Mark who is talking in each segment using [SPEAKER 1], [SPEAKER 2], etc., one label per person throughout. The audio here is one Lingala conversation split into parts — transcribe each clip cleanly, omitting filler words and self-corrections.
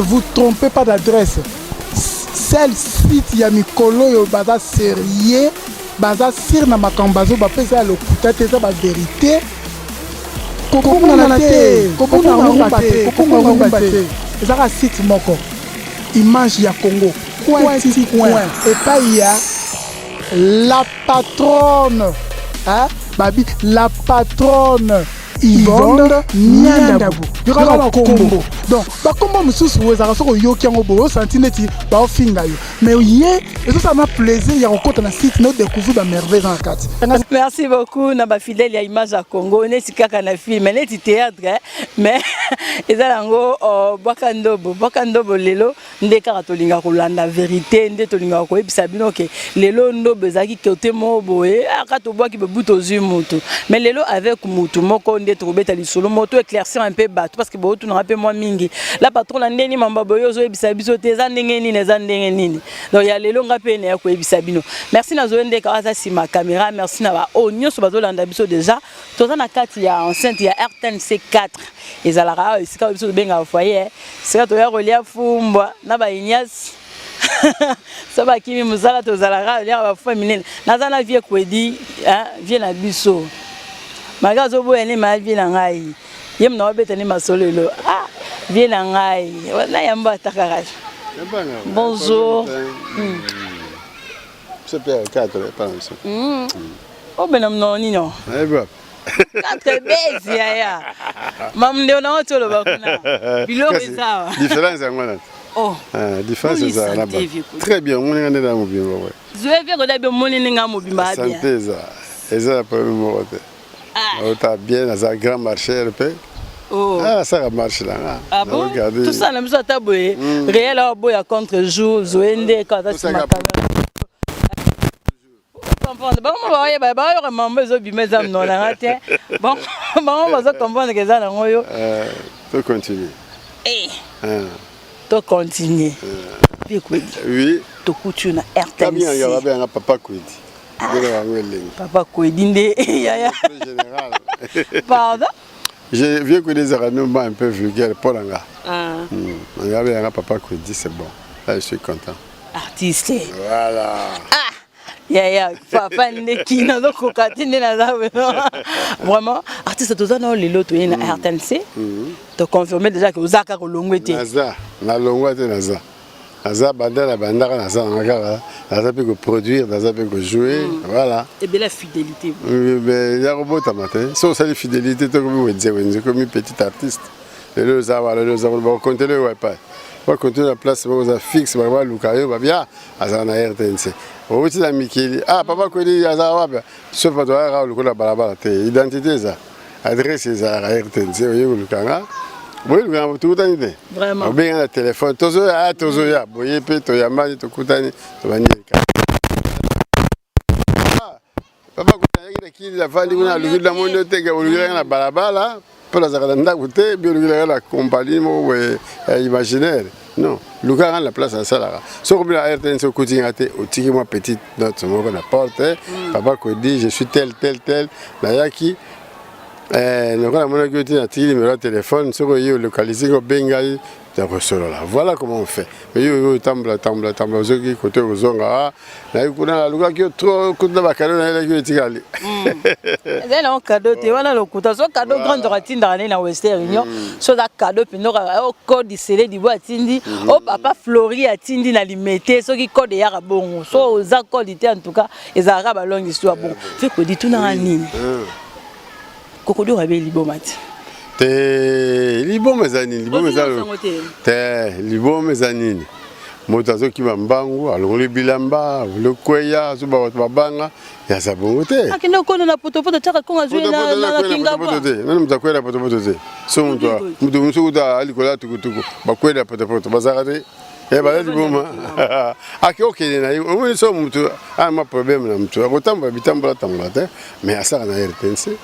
[SPEAKER 1] Ne vous trompez pas d'adresse. Seul site ya mikolo oyo baza sérieux, baza sur na makambo bazo bapesa ya lokuta te, eza ba verite. Kobungana te, kobunga rumba te, kobunga rumba te. Ezaka site moko. Image ya Congo. Coin ti coin. Epai ya la patronne. Hein? Babi, la patronne. Yvonne Niandabu yokaka bakombo donc bakombo mosusu ezalaka soki oyoki yango boye osanti neti baofinga yo mais ye ezosala na plaisir ya kokota na site na odécouvrir bamerveille eza na kati.
[SPEAKER 2] Merci beaucoup na bafidèle ya Image ya Congo. Neti kaka na film, neti théâtre, mais eza yango oh, bwaka ndobo, bwaka ndobo. Lelo nde kaka tolingaka kolanda vérité, nde tolingaka koyebisa bino ke lelo ndobo ezalaki kote moko boye, aka tobwaki bebu, tozwi mutu. Mais lelo avec mutu moko nde tokobeta lisolo moko to éclaircir un peu bato, parce que bootunaka mpe mwa mingi: la patron na ndeni mamba boye ozoyebisa biso te, eza ndenge nini, eza ndenge nini? Donc ya lelo nga mpe naya koyebisa bino. Merci nazoye ndeka aza nsima caméra, merci na baoyo nyonso bazolanda biso. Déjà toza na kati ya enceinte ya RTNC 4, ezalaka awa esika oyo biso tobengaka foyer, esika toya kolia fumbwa na baignace so bakimi mosala, tozalaka oliaka bafua minene. Naza na vieux Kwedi, vieux na biso maka azoboya ne ma vieux na ngai, ye mona babeta ne masolo elo. Ah, vieux na ngai na yambo atakaka. Bonjour.
[SPEAKER 3] Super 4 par exemple.
[SPEAKER 2] Obena mnono nini?
[SPEAKER 3] Nayebi.
[SPEAKER 2] 4 bezi yaya mamndeo nango ti oloba kuna biloko eza awa.
[SPEAKER 3] Différence yango wana.
[SPEAKER 2] Oh.
[SPEAKER 3] Ah, différence eza na ba. Très bien, omoni nga nde na mobimba boye.
[SPEAKER 2] Zoe vie koda bi omoni ndenge mobimba bien.
[SPEAKER 3] Santé eza na problème moko te. Ota bien, naza grand marcheur mpe.
[SPEAKER 2] Oh.
[SPEAKER 3] Ah, asaka marche na nga.
[SPEAKER 2] Ah bon? Tosala na biso ata boye réel awa boya contre jour zoe nde kaka nsima comprendre bango mo baoyeba, baoyoka mambo ezobima, eza mnona nanga te, bango bazo comprendre ke eza nango yo.
[SPEAKER 3] To continue.
[SPEAKER 2] To continue mpe Kwedi.
[SPEAKER 3] Oui.
[SPEAKER 2] Tokuti yo na RTNC.
[SPEAKER 3] Babenganga Papa Kwedi, ndenge bango elengi.
[SPEAKER 2] Papa Kwedi nde yaya.
[SPEAKER 3] Général.
[SPEAKER 2] Pardon.
[SPEAKER 3] Je vieux Kwedi ezalaka nomba un peu vulgaire mpo na nga. Nga benganga Papa Kwedi, c'est bon, là je suis content.
[SPEAKER 2] Artiste.
[SPEAKER 3] Voilà.
[SPEAKER 2] Ah yaya, papa ndeki nazokoka te nde naza vraiment artiste. Toza nao lelo, toye na RTNC, toconfirme déjà ke oza kaka, olongwe te.
[SPEAKER 3] Naza, nalongwa te, naza banda na bandaka, naza nanga kaka, naza mpe koproduire, naza mpe kojouer, voilà.
[SPEAKER 2] Ebele ya fidélité.
[SPEAKER 3] Ya kobotama te. So osali fidélité te, komi wenze wenze, komi petit artiste. Lelo oza wana, lelo oza kuna, bakokontele yo epai, bakontinue na place moko oza fixe, baluka yo, babia azala na RTNC, outi na mikili. Ah, Papa Kwedi azala wapi? Sauf bato bayaka lokola balabala te, identité eza, adresse ezalaka RTNC. Oye kolukanga boye, lukanga tokutani te, obenga na telefone: tozoya, tozoya boye. Mpe toyambani, tokutani, tobandi. Papa ayaki na kili, afandi kuna, aluki namoni yo te, olukilaka na balabala mpo nazalaka na ndako te, bi olukilaka na compagnie moko boye ya imaginaire. Non, lukaka na place asalaka. Soki obi na RTNC, okuti nga te, otiki mwa petite note moko na porte: Papa Kwedi, je suis tel tel tel, nayaki lokola namonaki yo te, natiki numéro ya telefone, soki oye olocaliser nga, obengi ngai, nakosolola. Voilà comment on fait. Mais yo oyo otambola tambola tambola, ozoki kote, kozonga nayi kuna, nalukaki yo trop kuna, bacadeau nayelaki yo etikali.
[SPEAKER 2] Ezali nango cadeau te wana, lokuta. So cadeau grande atindaka nde na Western Union. So eza cadeau mpenza, o code sele dibo atindi, o papa Flori atindi na Limete, soki code eyaka bongo. So oza code te, en tout cas ezalaka balongue histoire. Bongo fe Kwedi, tunaka nini? Kokodio abe liboma te.
[SPEAKER 3] Te, liboma eza nini? Liboma eza te, liboma eza nini? Moto azokima mbangu, alongoli bilamba, lokweya, azoba bato babanga, yaza bongo te.
[SPEAKER 2] Akende okona na potopoto, tiaka konga, azwi na Kingabwa.
[SPEAKER 3] Te, nani moto akwela potopoto te? So moto moto mosusu kuta alikola ya tukutuku, bakwela potopoto bazalaka te. Baza liboma? Ake okende na ye, omoni. So moto ama problème na moto akotambola bitambola tambola te, mais asala na RTNC,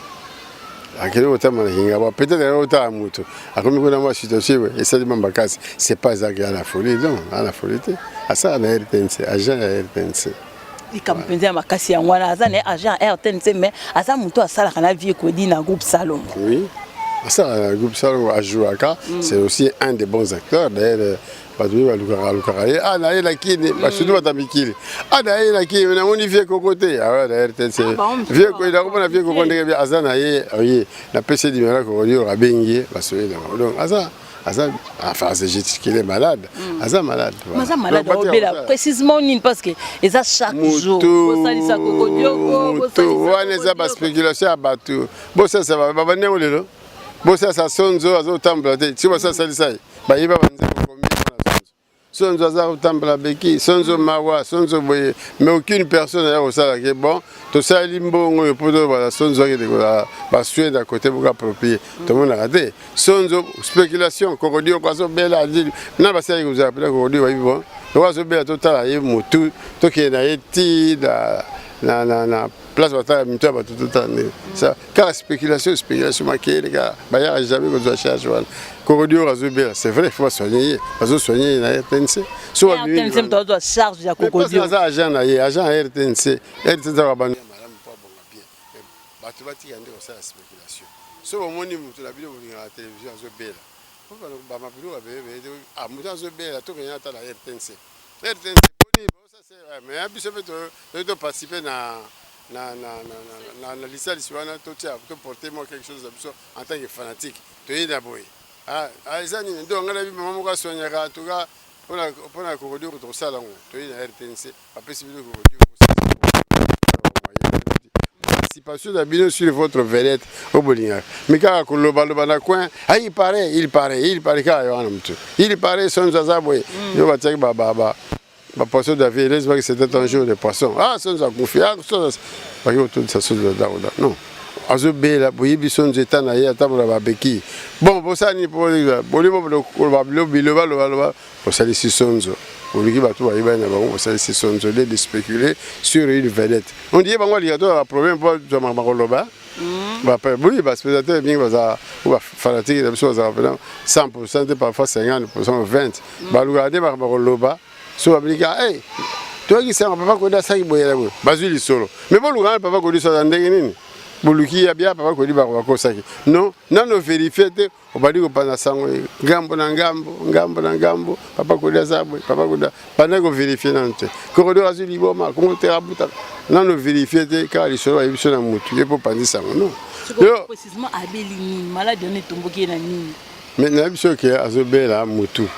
[SPEAKER 3] akende kotambola na Kingabwa, peut-être akende kotala moto akomi kuna, mwa situation esali mwa makasi. C'est pas ezalaki ala folie, non, ala folie te. Asala na RTNC, agent ya RTNC.
[SPEAKER 2] Likambo mpenza ya makasi yango wana, aza na ye agent ya RTNC, mais aza moto asalaka na vieux Kwedi na groupe Salongo.
[SPEAKER 3] Oui. Asalaka na groupe Salongo, ajouaka. C'est aussi un des bons acteurs d'ailleurs. Bato mingi balukaka alukaka ye. Ah, naye na kini, surtout bato ya mikili. Ah, naye na kini, namoni vieux Koko te. Ah, na RTNC. Vieux Koko, nakomona vieux Koko ndenge aza na ye, oye napesi ye numéro ya Koko, abengi ye, basoye na bango. Donc aza, enfin, c'est juste qu'il est malade. Aza malade.
[SPEAKER 2] Aza malade, obela précisément nini? Parce que eza chaque jour bosalisa Kokodioko.
[SPEAKER 3] Wana eza baspéculation ya bato. Bosalisa babandi yango lelo, bosalisa Sonzo azotambola te. Soki basasalisa ye, bayeba banzembo combien mpona Sonzo. Sonzo aza kotambola beki, Sonzo mawa, Sonzo boye, mais aucune personne aya kosala ke bon, tosali mbongo oyo mpo tobala Sonzo akende kozala basoin na côté moko approprié. Tomonaka te Sonzo. Spéculation, Kokodioko azobela na basalaki kozala mpena Kokodioko bayebi bon, loko azobela, totala ye motu, tokende na ye ti na place batala mito ya bato, totala ndenge kaka spéculation, spéculation, makeyele kaka. Bayaka jamais kozwa charge wana. Kokodioko azobela, c'est vrai, faut basoigne ye, bazosoigne ye na RTNC.
[SPEAKER 2] So azwa charge ya
[SPEAKER 3] Kokodio, aza agent na ye, agent ya RTNC. RTNC aka bano ya malamu mpo abonga bien. Bato batika nde kosala spéculation. So bomoni moto na bino bolingaka na télévision azobela, bamabilo babebebe te. Moto azobela, tokende ata na RTNC. RTNC boni, mais biso mpe toyi toparticipe na lisalisi wana, totia, toporte mwa quelque chose na biso en tant que fanatique. Toyei na boye, eza nini? Ndo ngai nayebi mama moko asoignaka. En tout cas, mpona Kokodioko tokosala yango. Toyei na RTNC, bapesi bino Kokodioko, participation na bino sur votre vedette oyo bolingaka. Mais kaka kolobaloba na coin, ah, il paraît, il paraît, il paraît, kaka yo wana motu, il paraît Sonzo aza boye. Yo batiaki bapoisson d'avril, que c'était un jour de poisson. Ah, Sonzo akufi, ah, Sonzo baki kotondisa Sonzo dakoda. Non, azobela, boyebi Sonzo eta na ye, atambola babeki. Bon, bosala nini? Po bolimo koloba biloba lobaloba, bosalisi Sonzo, oluki bato bayebani na bango, bosalisi Sonzo de spéculer sur une vedette. On dirait bango alingaka to baproblème mpo zwa makambo koloba. Oui, baspectateur mingi baza bafanatike na biso, bazala mpena 100 te, parfois 50, 20. Balukaka nde makambo koloba. So babilika e toyokisanga papa Kodi asaki boyela boye, bazwi lisolo. Mais bolukanga na papa Kodi, so aza ndenge nini? Boluki ya bia papa Kodi, bako bakosaki. Non, nano vérifie te, obandi kopanza sango ngambo na ngambo, ngambo na ngambo, papa Kodi aza boye, papa Kodi. Banda kovérifie nano te. Kokodi azwi liboma, kongo te, abuta nano vérifie te, kaka lisolo bayebi biso na motu ye mpo panzi sango. Non.
[SPEAKER 2] Précisément abeli nini? Maladi wana etomboki ye na nini?
[SPEAKER 3] Mais nayebi soki azobela mutu.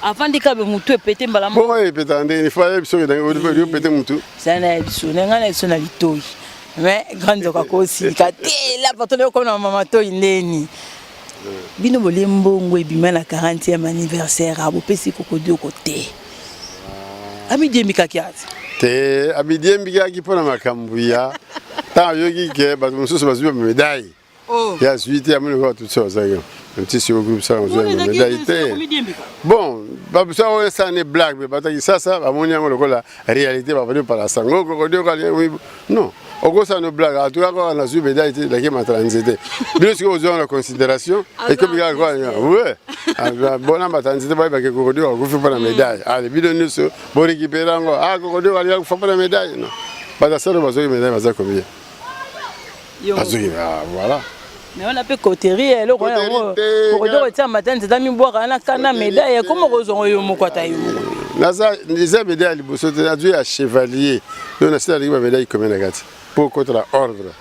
[SPEAKER 2] Avandi kabe, mutu epete mbala.
[SPEAKER 3] Bongo epetaka ndenge? Faut ayebi soki ndenge opete mutu.
[SPEAKER 2] Zala na biso na ngai na biso na litoi, mais grande nzoka kosilika te la patron okoma mama toi ndeni. Bino bolie mbongo ebima na 40e anniversaire, abopesi Kokodioko te, amidiembikaki ati.
[SPEAKER 3] Te, amidiembikaki mpo na makambo ya ntango ayoki ke bato mosusu bazwi bamédaille, ya azwi te. Amoni kaka tuti bazalaki nti siko groupe sala ozwi médaille te. Bon, babiso oyo esala ne blague, mais bataki sasa bamoni yango lokola réalité, bavandi opala sango Kokodioko. Non, okosala no blague. En tout cas, kaka nazwi médaille te, naki matala nzete. Bino sikoyo ozwa na considération, ekomi kaka kwa bona matala nzete, bayebake Kokodioko akufi mpo na médaille. Ale, bino nyonso borécupere yango. Ah, Kokodioko alinga kufa mpo na médaille. Non, bato asala bazwaki médaille baza combien? Bazwaki, voilà.
[SPEAKER 2] Mais wana mpe coterie, eloko yango Kokodioko etia mata nzete, mibwaka wana kana médaille ekoma kozwango yo moko, ata yo moko.
[SPEAKER 3] Naza eza médaille ya liboso te, nazwi ya chevalier. Donc nasila alingi bamédaille combien na kati mpo okotala ordre?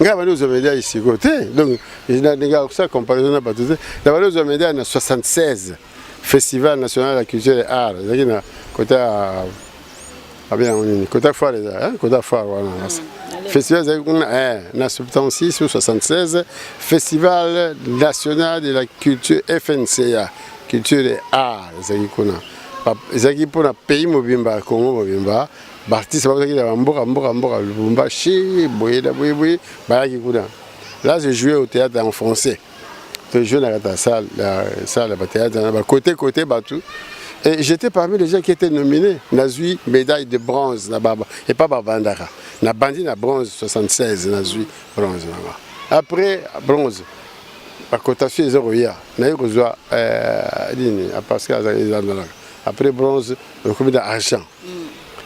[SPEAKER 3] Ngai bandi kozwa médaille sikoyo te, donc nalinga kosala comparaison na bato te. Na bandi kozwa médaille na 76, Festival national ya culture et art, ezalaki na kota ya abe yango nini, kota foire, eza kota foire wana. Festival ezalaki kuna na 76 ou 76, Festival national de la culture, FNCA, culture et art, ezalaki kuna. Ezalaki mpona pays mobimba, Congo mobimba. Baartiste bazalaki na bamboka mboka mboka, Lubumbashi, boye na boye boye, bayaki kuna. Là, je jouais au théâtre en français. Tojoue na kati ya salle, salle ya bathéâtre na bakote kote bato, et j'étais parmi les gens qui étaient nominés. Nazwi médaille de bronze na baba epa babandaka na bandi na bronze. 76, nazwi bronze nanga. Après bronze, bacotation eza koya, naye kozwa nini, parce que ezandalaka. Après bronze, okomi na argent.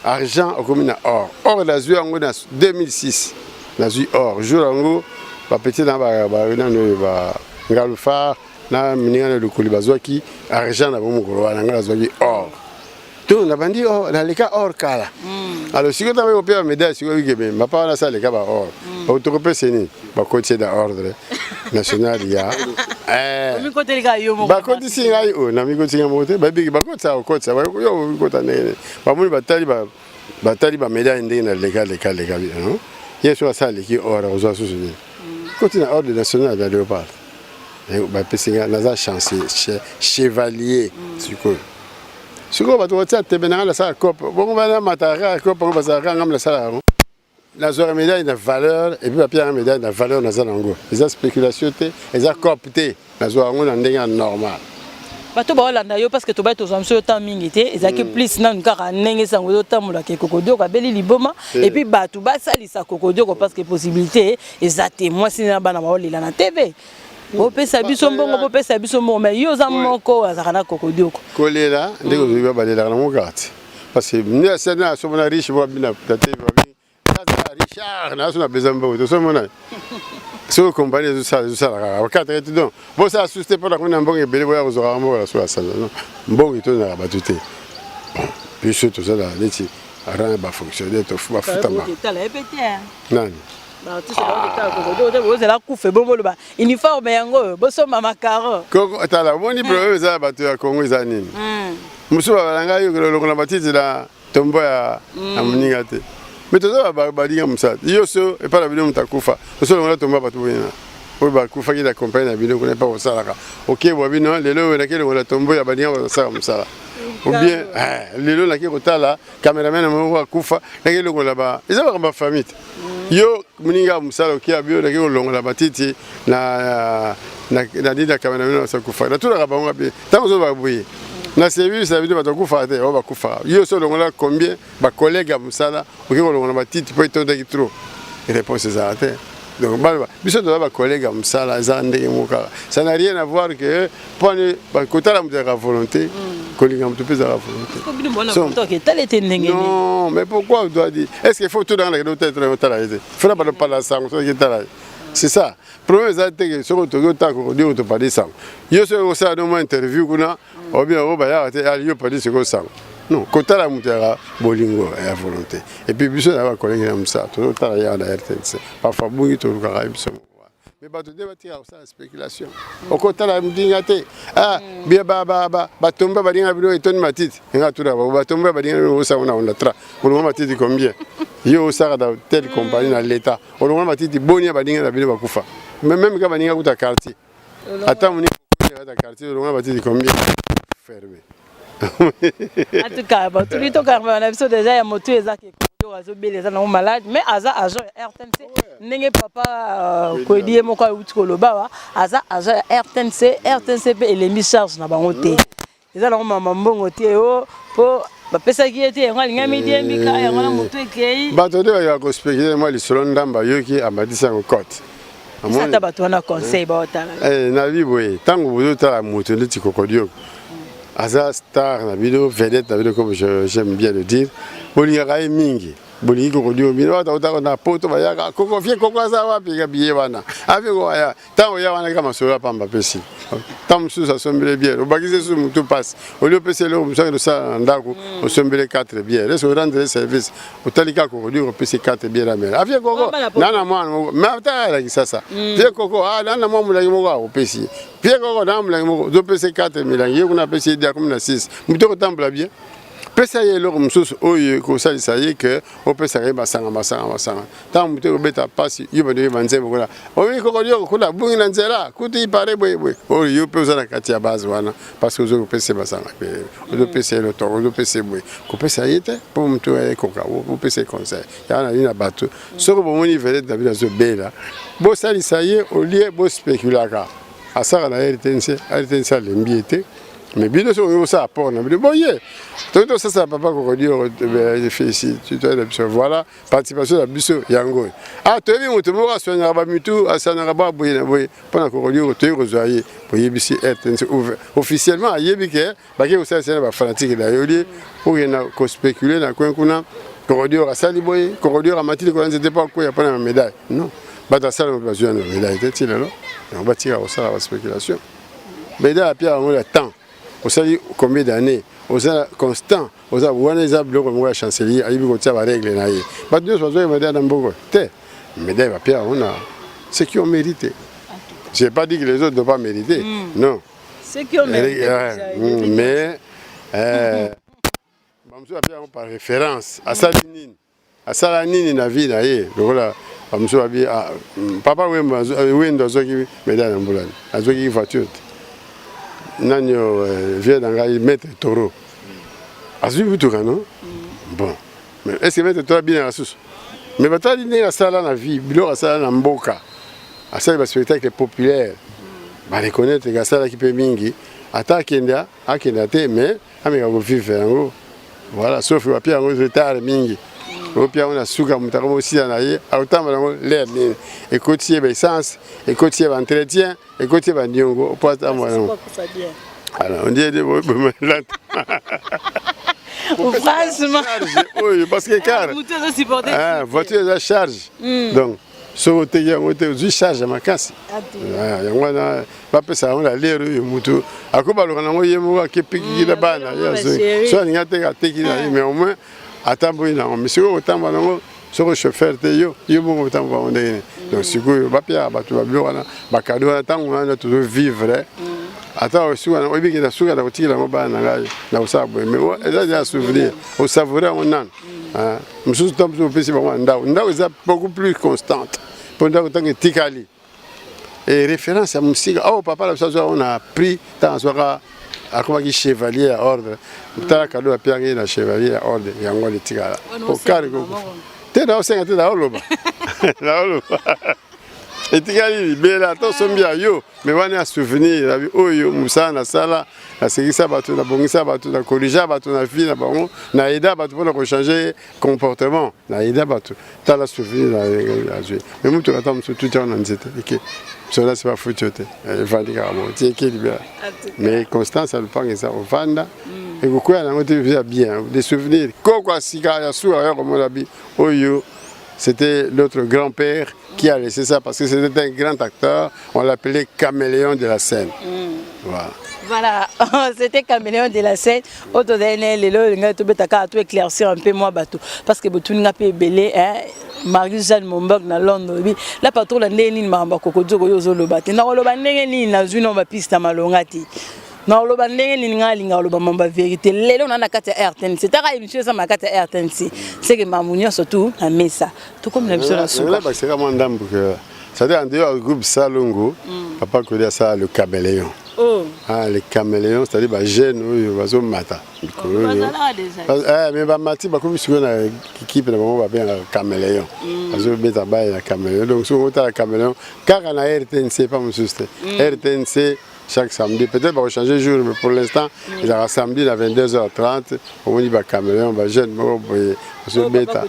[SPEAKER 3] Argent, okomi na or. Or, nazwi yango na 2006. Nazwi or jour yango, bapeti na nani oyo. Ngalufar na mininga na Lukuli bazwaki argent na bango mokolo wana, ngai nazwaki or. To nabandi or, naleka or kala. Alors sikoyo ntango ekopesa médaille, sikoyo ikebe mapa wana asa aleka ba or, tokopesa nini? Bakotisi na ordre national ya bakotisi ngai oyo namikotisi ngai moko te. Babiki bakotisa, kokotisa yo okota ndenge nini? Bamoni, batali, batali bamédaille ndenge naleka leka leka. Ye so asa aleki or, akozwa susu nini? Koti na ordre national ya Léopard, bapesi ngai, naza chancelier, chevalier. Sikoyo bato batia tembe na ngai, nasala cope bongo, banamataka kaka cope yango, bazalaka kaka ngai nasala yango, nazwaka médaille na valeur et puis bapiaka médaille na valeur. Naza nango, eza spéculation te, eza cope te, nazwa yango na ndenge ya normal.
[SPEAKER 2] Bato baolanda yo, parce que tobai tozwa biso yo temps mingi te, ezalaki plus nanu kaka ndenge sango ezotambolaka, Kokodioko abeli liboma, et puis bato basalisa Kokodioko, parce que possibilité eza te. Mwasi na bana baolela na TV: "Bopesa biso mbongo, bopesa biso mbongo." Mais yo oza moko oyo azalaka na Kokodioko.
[SPEAKER 3] Kolela ndenge ozwi, balelaka nango kaka te, parce que nde asali na asomona riche moko abina na TV, babi naza Richard, naso na besoin mbongo. Tosomona soki kompani ezosala, ezosala kaka bakataka te. Donc bosala susu te mpona komina mbongo ebele, boya kozwaka mbongo na so asala. Non, mbongo etondaka bato te. Bon, biso tozala neti rang ya bafonctionnaire, bafutama nani?
[SPEAKER 2] Ozala kufa, bongo boloba uniforme yango oyo, bosomba macaron.
[SPEAKER 3] Tala, omoni, problème eza ya bato ya Congo eza nini? Mosusu babala ngai longola matiti na tombo ya moninga te, mais toza balinga mosala. Yo so epai na bino moto akufa, osolongola tombo ya bato boyena oyo bakufaki na kompani na bino kuna epa kosalaka, okebwa bino lelo oyo nake longola tombo ya balinga basala mosala, ou bien lelo nake kotala cameraman moko akufa, nake longola ba. Eza makambo ya famille te. Yo moninga ya mosala, okeya bio, nake kolongola matiti na nini na cameraman akufa. Natunaka bango abe, ntango ozoba boye na service na bino, bato bakufaka te? Oyo bakufaka, yo so olongola combien bacollègue ya mosala okoki kolongola matiti mpo etondaki trop? Réponse ezala te. Donc baloba biso toza bacollègue ya mosala, eza ndenge moko kaka, ça n'a rien à voir que mponi kotala moto ezalaka volonté, kolinga moto mpe ezalaka volonté. Non, mais pourquoi on doit dire? Est ce qu'il faut tout dans la otala ye te? Fona bato pala sango soki etala ye, c'est ça problème. Eza te ke soki otoki otala kokodie, topali sango. Yo soki osala no mwa interview kuna, obi oyo bayaka te, ali yo pali sikoyo sango. Non, kotala moto yaka bolingo ya volonté. Et puis biso na bacollègue na mosala, tozotala yaka na RTNC, parfois bungi tolukaka ye biso moko. Mais bato nde batikaka kosala spéculation. Okotala moninga te, bia batomba balinga bino etondi matiti. Nga tuna bango, batomba balinga bino, osala na Onatra, olonga matiti combien? Yo osaka na telle compagnie na l'État, olonga matiti boni ya baninga na bino bakufa? Mais même ka baninga kuta quartier, ata moninga ata quartier, olonga matiti combien? Fermé.
[SPEAKER 2] En tout cas, batuli tokarma na biso déjà ya motu eza ke azobela, eza nango malade, mais aza agent ya RTNC. Ndenge papa Kwedi ye moko awuti koloba wa, aza agent ya RTNC. RTNC mpe elembi charge na bango te, eza nango mama mbongo te o mpo bapesaki ye te, yango alingi midiembika yango na motu ekei.
[SPEAKER 3] Bato nde bayaka kospéculer mwa lisolo ndambo, ayoki amatisi yango cote.
[SPEAKER 2] Ata bato wana conseil baotala.
[SPEAKER 3] Nabi boye, ntango bozotala moto neti Kokodioko, aza star na bino, vedette na bino, comme j'aime bien le dire, bolingaka ye mingi, bolingi Kokodioko bino. Bato otaka na poto bayaka: "Koko fie, koko aza wapi?" Ka biye wana afi koaya. Ntango oya wana kaka masolo ya pamba, pesi ntango mosusu asombele bière, obakisi susu motu mpasi oli, opesi eloko mosusu akende osala na ndako, osombele 4 bière, ese orendre service? Otali kaka Kokodioko, opesi 4 bière, amela, afie koko nana mwana moko. Mais ata alaki sasa fie koko nana mwa molangi moko, akopesi fie koko nana molangi moko, ozopesa 4 milangi, ye kuna apesi ye dia komi na 6. Motu okotambola bien, pesa ye eloko mosusu oyo ekosalisa ye ke opesaka ye masanga, masanga, masanga. Ntango motu ekobeta mpasi, yo bando oyeba nzembo kuna, oyi Kokodioko kuna bungi na nzela kutu ipare boyeboye, oyo yo mpe oza na kati ya base wana, parce que ozokopesa ye masanga mpe ozopesa ye lotoko, ozopesa ye boye, kopesa ye te mpo motu ayekoka, opesa ye conseil yango. Nali na bato, soki bomoni vedette na bino azobela, bosalisa ye olie bospéculaka. Asaka na RTNC, RTNC alembi ye te. Mais bino soki olingi kosala apport na bino boye, toki tosasala papa Kokodio félicité na biso. Voilà participation na biso yango oyo. Toyebi moto moko aswanaka bamitu, asanaka ba boye na boye mpona Kokodio, toyebi kozwa ye, boyebisi RTNC officiellement, ayebi ke bake kosalisa na bafanatike na ye, olie okenda kospéculer na coin kuna: Kokodio asali boye, Kokodio amati likolo ya nzete mpo akweya mpona bamédaille. Non. Bato ya salongo mpe bazwi nano médaille te ti lelo. Yango batika kosala ba spéculation. Médaille apia yango ya temps. Osali combien d'années? Oza constant, oza wana eza biloko moko ya chancelier ayebi kotia ba règle na ye. Bato nyonso bazwaki médaille na mboko te. Médaille bapia yango na ceux qui ont mérité. J'ai pas dit que les autres n'ont pas mérité. Non.
[SPEAKER 2] Ceux qui ont mérité.
[SPEAKER 3] Mais bamosusu bapia yango par référence. Asali nini? Asala nini na vie na ye? Lokola bamosusu babi ah, papa Wemba Wendo azwaki médaille na mbula, azwaki voiture te. Nani oyo vieux na ngai maître Toro azwi mutuka non? Bon, mais est ce que maître Toro abinaka susu? Mais batali ndenge asala na vie, biloko asala na mboka, asali ba spectacle populaire, ba reconnaître ke asalaki mpe mingi, ata akenda akenda te, mais ameka kovivre yango. Voilà, sauf bapia yango retard mingi, opia yango na suka, moto akoma osila na ye, akotambola yango lere nini, ekoti ye baessence, ekoti ye baentretien, ekoti ye baniongo po atambola yango. Alors on dit
[SPEAKER 2] franchement
[SPEAKER 3] oyo parce que car voiture eza charge, donc soki oteki yango te, ozwi charge ya makasi. Yango wana bapesa yango na lere oyo motu akobaluka nango ye moko, akepikiki na bana ye, azongi. So alingi ateka, ateki na ye, mais au moins atamboli nango. Mais sikoyo kotambola nango, soki chauffeur te, yo yo moko otambola yango ndenge nini? Donc sikoyo bapiaka bato babiloko wana, bacadeau wana, ntango wana tozovivre. Ata osuka oyebi ke na suka na kotikela yango bana na ngai na kosala boye, mais eza deja souvenir, osavoure yango nano. Mosusu ntango mosusu opesi bango na ndako, ndako eza beaucoup plus constante, mpo ndako ntango etikali e référence ya mosika. Awa papa na biso azwaka yango na prix ntango azwaka, akomaki chevalier ya ordre. Tala cadeau apiaki ye na chevalier ya ordre, yango wana etikala po kare kokufa te. Naosenga te, naoloba naoloba, etikali libela. Ata osombi ya yo, mais wana ya souvenir nabi oyo mosala nasala, nasekisa bato, nabongisa bato, nakorrigea bato na vie na bango, na aida bato mpona kochanger comportement, na aida bato. Tala souvenir azwi. Mais mutuka ata mosusu tuti yango na nzete, eke soda se bafuti yo te, evandi kaka bongo ti eke libela. Mais constance ya lopango eza ovanda, ekokwea nango te, eza bien des souvenirs. Koko asika ya suka ya komona bi oyo, c'était notre grand-père qui a laissé ça parce que c'était un grand acteur. On l'appelait Caméléon de la scène. Voilà.
[SPEAKER 2] Voilà, c'était Caméléon de la scène. Oyo lelo olingai tobeta kaka to éclaircir un peu moi bato parce que botuninga mpe ebele, hein. Marie-Jeanne Mombok na Londres oyebi la patrola ndenge nini makambo ya kokodzoko oyo ozoloba te. Nakoloba ndenge nini? Nazwi no bapiste ya malonga te. Nakoloba ndenge nini? Ngai alinga koloba mambo ya vérité. Lelo na kati ya RTNC, taka émission eza na kati ya RTNC, seke mambo nyonso tu na mesa. Tokomi na biso na suka.
[SPEAKER 3] Bakisaka mwa ndambu ke c'est-à-dire en dehors du groupe Salongo, papa Kodi asala le Caméléon.
[SPEAKER 2] Oh.
[SPEAKER 3] Ah, le Caméléon, c'est-à-dire bajeune oyo bazomata likolo oyo.
[SPEAKER 2] Bazalaka déjà.
[SPEAKER 3] Eh, mais bamati, bakomi sikoyo na équipe na bango babengaka Caméléon, bazobeta baye ya Caméléon. Donc soki otala Caméléon kaka na RTNC, pa mosusu te, RTNC chaque samedi, peut-être bakochanger jour, mais pour l'instant ezalaka samedi na 22h30. Omoni bacaméléon, bajeune moko boye azobeta,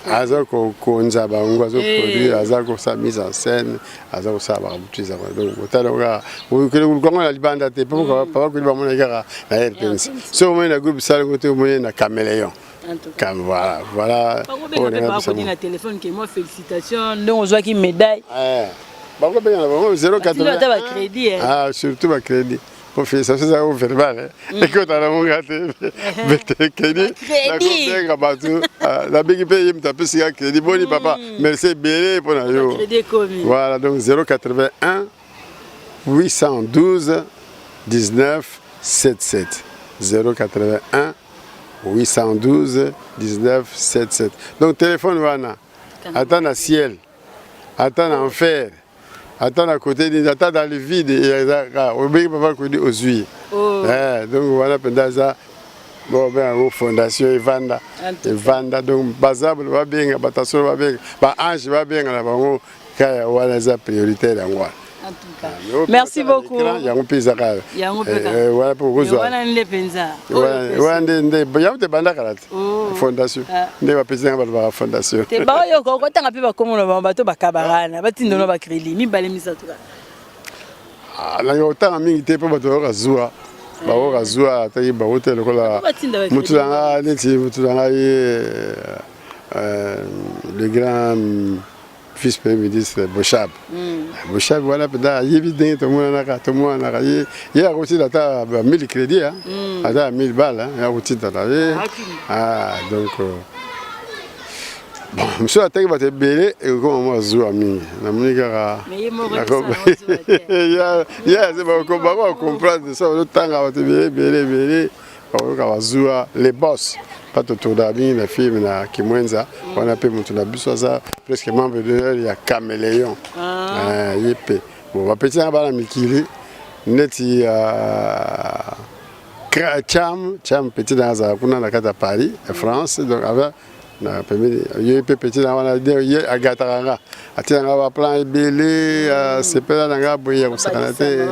[SPEAKER 3] aza kokonza bango, azoproduire, aza kosala mise en scène, aza kosala makambo tu eza. Donc otala kaka, okende koluka ngo na libanda te, po papa Koli bamonaki kaka na RTNC. Soki omoni na groupe Salongo te, omoni na Caméléon. Voilà, voilà.
[SPEAKER 2] Na téléphone ke moi félicitation ndenge ozwaki médaille.
[SPEAKER 3] Bakobenga na bango 04.
[SPEAKER 2] Ata bacrédit.
[SPEAKER 3] Ah, surtout bacrédit, po félicitation ezaka verbal, ekota na monga te. Crédit, nakobenga bato, nabengi mpe ye moto apesi nga crédit: boni papa, merci ebele mpo na yo. Voilà, donc 081 812 19 77, 081 812 19 77. Donc téléphone wana, ata na ciel, ata na enfer, ata na côté nini, ata dans le vide, ezaka obengi papa Kodi, ozwi. Donc wana mpenza aza bon, benga yango fondation, evanda evanda. Donc baza babenga bato solo, babenga baange, babenga na bango kaya wana, eza prioritaire yango wana.
[SPEAKER 2] Merci beaucoup.
[SPEAKER 3] Yango mpe ezaka wana mpe okozwa.
[SPEAKER 2] Wana nde mpenza.
[SPEAKER 3] Wana nde nde yango te, banda kala te fondation nde bapesi nanga, bato baka fondation.
[SPEAKER 2] Te, baoyoka okotanga mpe bakomona bango, bato bakabakana batindono bacrédit mibale misato
[SPEAKER 3] kaka. Nanga kotanga mingi te mpo bato bayoka zuwa, bakoka zuwa ataki bango te. Lokola motu nanga, neti motu na ngai, le grand Vice premier ministre Boshab mm. Boshab wana mpenza ayebi ndenge tomonanaka tomonanaka ye ye akotinda ata ba 1000 crédit mm. ata 1000 bala akotinda na ye ah, donc euh, bon mosusu atangi bato ebele ekokoma mwa zuwa mingi namoni kaka ye aze bango bacomprendre so bazotanga bato ebele ebele ebele Bakoyoka bazuwa les boss pa totournaka mingi na film na Kimwenza wana mpe moto na biso aza presque membre d'honneur ya Caméléon ah. Eh, ye mpe bon bapeti na bana mikili neti uh, Cham Cham petit na azala kuna na kati ya Paris ya France donc avec na pembeni ye mpe petit na wana ye agataka nga atia nga baplan ebele asepela na nga boye ya kosakana te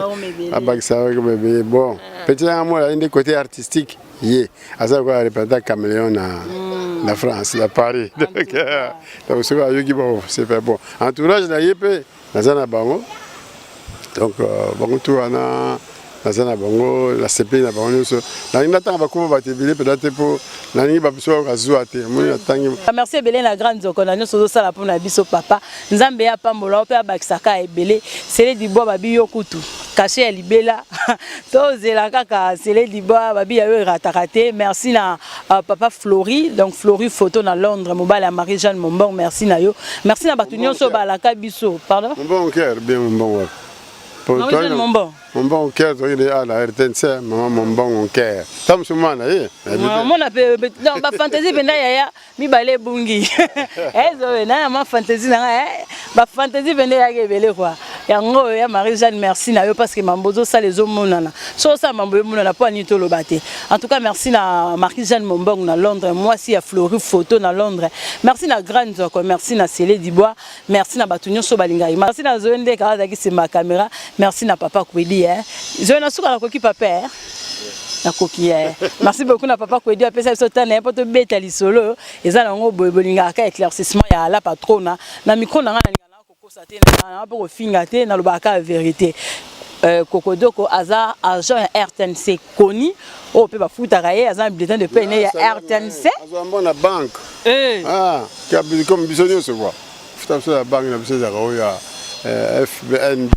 [SPEAKER 3] abakisa ebele bon petit na nga mola ye nde côté artistique ye aza lokola représentant caméléon na mm. na France na Paris donc euh, donc soki ayoki bon c'est fait bon entourage na ye mpe naza na bango donc euh, bango tu wana naza na bango nasepeli na bango nyonso nalingi natanga bakoma bato ebele mpenza te mpo nalingi babiso bayoka zuwa te omoni natangi
[SPEAKER 2] merci ebele na grande nzoko na nyonso ozosala mpo na biso papa nzambe ye apambola yo mpe abakisaka ebele sele dibwa babi yo kutu kashe ya libela tozela kaka sele dibwa babi ya yo erataka te merci na uh, papa Flory donc Flory photo na Londres mobali ya Marie Jeanne Mombong merci na yo merci na bato nyonso balaka biso pardon
[SPEAKER 3] Mombong cœur bien Mombong wapi
[SPEAKER 2] Marie Jeanne Mombong
[SPEAKER 3] Mombong cœur toki de ala RTNC maman Mombong cœur ta musu mwana ye
[SPEAKER 2] mona pe donc ba fantaisie penda yaya mibale ebungi ezowe na ma fantaisie na ngai eh, ba fantaisie pende eyaki ebele kua yango oyo ya marie jeanne merci na yo parce que mambo ozosala ezomonana so osala mambo emonana mpo anini toloba te en tout cas merci na marie jeanne mombong na londres mwasi ya flori photo na londres merci na grand nzoko merci na sele dibois merci na bato nyonso balingaki merci na zoe ndeka azalaki nsima ya caméra merci na papa kwedi eh. zoe na suka nakoki papa eh. Nakoki eh. Merci beaucoup na papa Kwedi apesa biso temps na ye mpo tobeta lisolo eza nango boye bolingaka ka éclaircissement ya la patrona na micro na ngai nalinga na kokosa te na mpo kofinga te nalobaka kaka vérité. Euh, Kokodoko aza agent ya RTNC koni oyo mpe bafutaka ye aza na bulletin de paie ne ya RTNC
[SPEAKER 3] azwa mbongo na banque eh. ah, comme biso nyonso kua futa biso na banque na biso ezalaka oyo ya eh, FBNB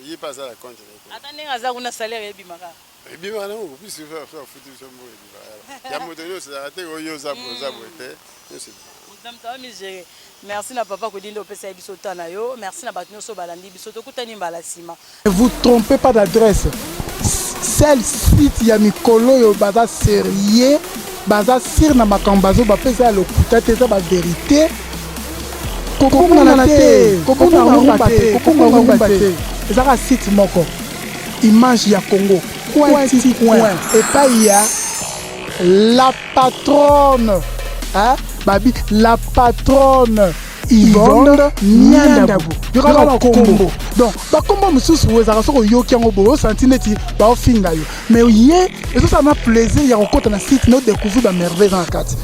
[SPEAKER 3] ye mpe aza na compte na ye
[SPEAKER 2] ata ndenge aza kuna salaire ebimaka
[SPEAKER 3] ebimaka nango biso afuti biso mbongo ebimaka ya moto nyonso ezalaka te oyo oza boye oza boye te nyonso
[SPEAKER 2] moto amigere merci na papa kodi nde opesa ye biso ta na yo merci na bato nyonso balandi biso tokutani mbala nsima
[SPEAKER 1] Ne vous trompez pas d'adresse seul site ya mikolo oyo baza sérieux baza sur na makambo bazo bapesa ya lokuta te eza baverité kobungana te kobunga rumba te kobunga rumba te ezaka site moko image ya congo coin ti coin epai ya la patronne hein? babi la patronne Yvonne Niandabu yokaka bakombo donc bakombo mosusu ezalaka soki oyoki yango boye osanti neti baofinga yo mais ye ezosala na plaisir ya kokota na site na odecouvrir bamerveille eza na kati.